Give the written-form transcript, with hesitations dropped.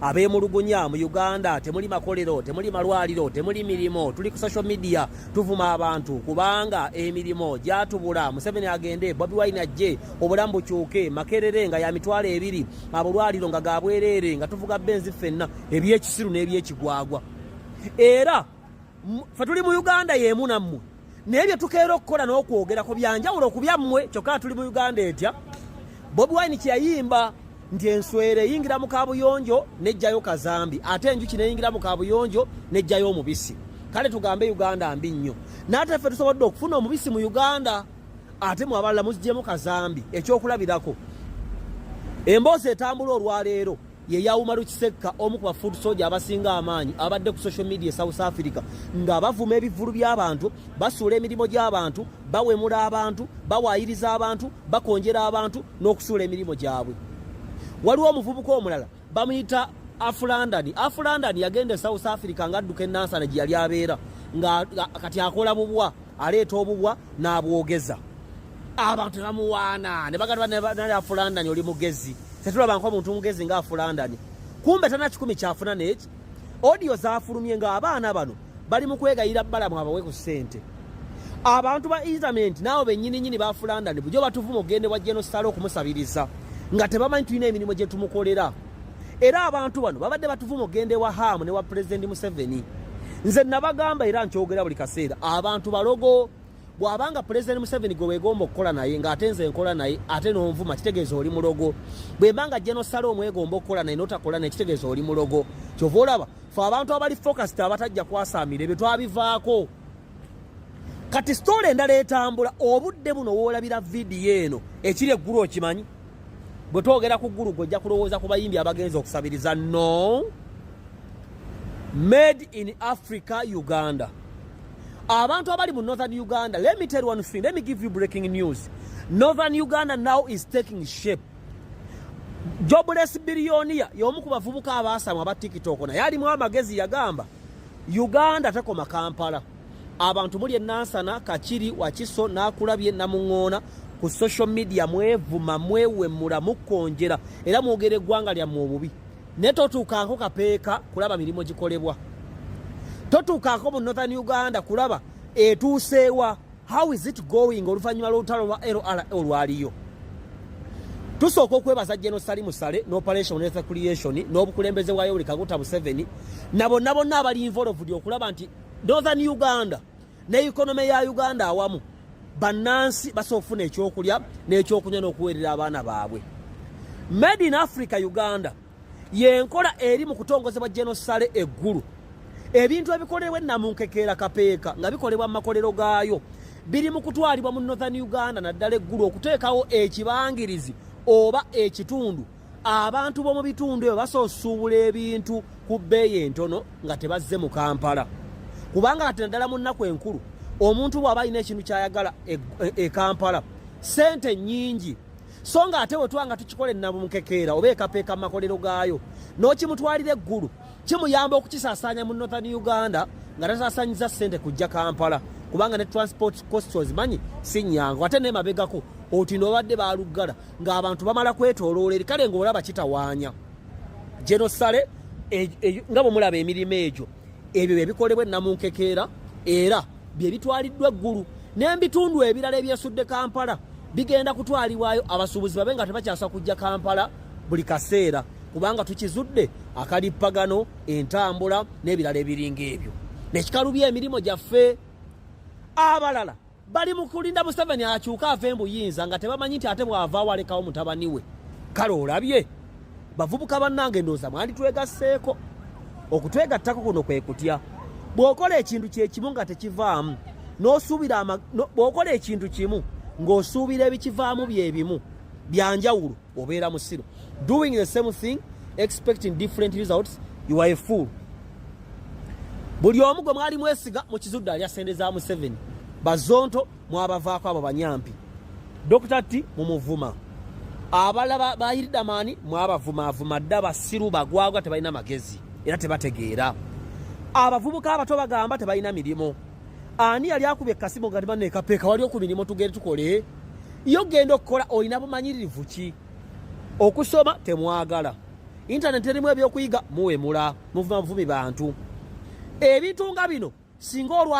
Abeemulugunya mu Uganda temuli makolero, temuli malwaliro, temuli mirimu, tuli ku social media tuvuma abantu kubanga emirimu gyatubula. Museveni agende, Bobi Wine ajje, obulamu bukyuke. Makerere nga ya 20,000, abulwaliro nga ga bwereere, nga tuvuga Benz ffenna, ebyekisiru n'ebyekigwagwa. Era ffe tuli mu Uganda y'emu nammwe, naye bye tukeera okukola n'okwogerako byanjawulo ku byammwe. Kyokka tuli mu Uganda etya? Bobi Wine kyeyayimba nti enswera eyingira mu kabuyonjo nejjayo kazambi, ate enjuki neyingira mu kabuyonjo nejjayo omubisi. Kale tugambe Uganda mbi nnyo, naate ffe tusobodde okufuna omubisi mu Uganda, ate mu abalala muzigyemu kazambi. Ekyokulabirako, emboozi etambula olwaleero ye ya Umaru Kisekka, omu ku ba foot soldier abasinga amaanyi abadde ku social media e South Africa, nga bavuma ebivvulu by'abantu, basuula emirimu gy'abantu, bawemula abantu, bawaayiriza abantu, bakonjera abantu n'okusuula emirimu gyabwe. Waliwo omuvubuka omulala bamuyita Afulandani. Afulandani yagenda e South Africa ng'adduka enansana gye yali abeera, nga kati akola bubwa, aleeta obubwa n'abwogeza. Abantu ne bamuwaana ne bagamba, "Nali Afulandani oli mugezi, tetulaba nko omuntu mugezi nga Afulandani." Kumbe tana 100 kyafuna neki. Audio zafulumye ng'abaana bano bali mu kwegayira Balamu abawe ku ssente. Abantu ba internet naawe bennyininyini ba Fulandani bujo batuvuma ogende wa General Saleh okumusabiriza nga tebamanyi tulina emirimu gye tumukolera. Era abantu bano babadde batuvuma ogende wa Hamu ne wa Pulezidenti Museveni. Nze nabagamba era nkyogera buli kaseera, abantu balogo. Bw'abanga Pulezidenti Museveni gwe weegomba okukola naye, ng'ate nze nkola naye, ate n'onvuma, kitegeeza oli mulogo. Bwe mba nga General Saleh omwegomba okukola naye n'otakola naye, kitegeeza oli mulogo. Kyova olaba fe abantu abali focused, abatajja kwasaamira, ebyo twabivaako. Kati story endala etambula obudde buno, woolabira vidiyo eno, ekiri eggulu. Okimanyi bwe twogera ku ggulu, gwe ojja kulowooza ku bayimbi abagenza okusabiriza. No, Made in Africa Uganda. Abantu abali mu Northern Uganda, let me tell you one thing, let me give you breaking news: Northern Uganda now is taking shape. Jobless Billionaire y'omu ku bavubuka abaasamwa aba TikTok, naye alimu amagezi. Yagamba Uganda tekoma Kampala. Abantu muli enansana, Kakiri, Wakiso, Nakulabye, Namuŋoona, ku social media mwevuma, mwewemula, mukonjera era mwogera eggwanga lyammwe obubi, naye totuukanko Kapeeka kulaba mirimu gikolebwa, totuukanko mu Northern Uganda kulaba etuuseewa, how is it going oluvannyuma lw'olutalo lwa LRA olwaliyo. Tusooka okwebaza General Salim Saleh n'Operation Wealth Creation n'obukulembeze bwa Yoweri Kaguta Museveni na bonna bonna abali involved okulaba nti Northern Uganda ne economy ya Uganda awamu bannansi basobola okufuna ekyokulya n'ekyokunywa n'okuweerera abaana baabwe. Made in Africa Uganda yenkola eri mu kutongozebwa General Saleh eggulu. Ebintu ebikolebwa enamunkekeera Kapeeka nga bikolebwa mu makolero gaayo biri mu kutwalibwa mu Northern Uganda, naddala eggulu, okuteekawo ekibangirizi oba ekitundu abantu b'omu bitundu ebyo basobola osuubula ebintu ku bbeeyi entono nga tebazze mu Kampala. Kubanga kati naddala mu nnaku enkulu, omuntu bw'aba alina ekintu ky'ayagala e Kampala, sente nnyingi. So nga ate bwe tuba nga tukikola ennamunkekeera oba ekapeeka mu makolero gaayo n'okimutwalira eggulu, kimuyamba okukisaasaanya mu Northern Uganda nga tasaasaanyiza ssente kujja Kampala, kubanga ne transport costs ozimanyi si nnyangu. Ate nemabegako oti nobadde baluggala ng'abantu bamala kwetooloola eri, kale ng'olaba kitawaanya. General Saleh nga bwe mulaba emirimu egyo, ebyo bye bikolebwa ennamunkekeera era bye bitwaliddwa eggulu. N'ebitundu ebirala ebyesudde Kampala bigenda kutwalibwayo, abasuubuzi babe nga tebakyasa kujja Kampala buli kaseera, kubanga tukizudde akalippagano, entambula n'ebirala ebiringa ebyo nekikalubya emirimu gyaffe. Abalala bali mu kulinda Museveni akyuke ave mu buyinza, nga tebamanyi nti ate bw'avaawo alekawo mutabani we. Kale olabye, bavubuka bannange, ndowooza mwanditwegasseeko. Okutwegattako kuno kwe kutya? Bw'okola ekintu kyekimu nga tekivaamu n'osuubira, bw'okola ekintu kimu ng'osuubira ebikivaamu bye bimu byanjawulo, obeera musiru. Doing the same thing expecting different results, you are a fool. Buli omu gwe mwali mwesiga mukizudde alya sente za Museveni. Bazonto mwabavaako, abo banyampi. Dr T mumuvuma, abalala bayiridamaani mwabavumaavuma dda. Basiru, bagwagwa, tebalina magezi era tebategeera. Abavubuka abato bagamba tebalina mirimu. Ani yali akubye ekasimu nga tibanekapeeka wali oku mirimu, tugende tukole? Yo genda okukola, olina bumanyiririvu ki? Okusoma temwagala. Internet erimu ebyokuyiga, muwemula, muvuma buvumi bantu. Ebintu nga bino singa olwa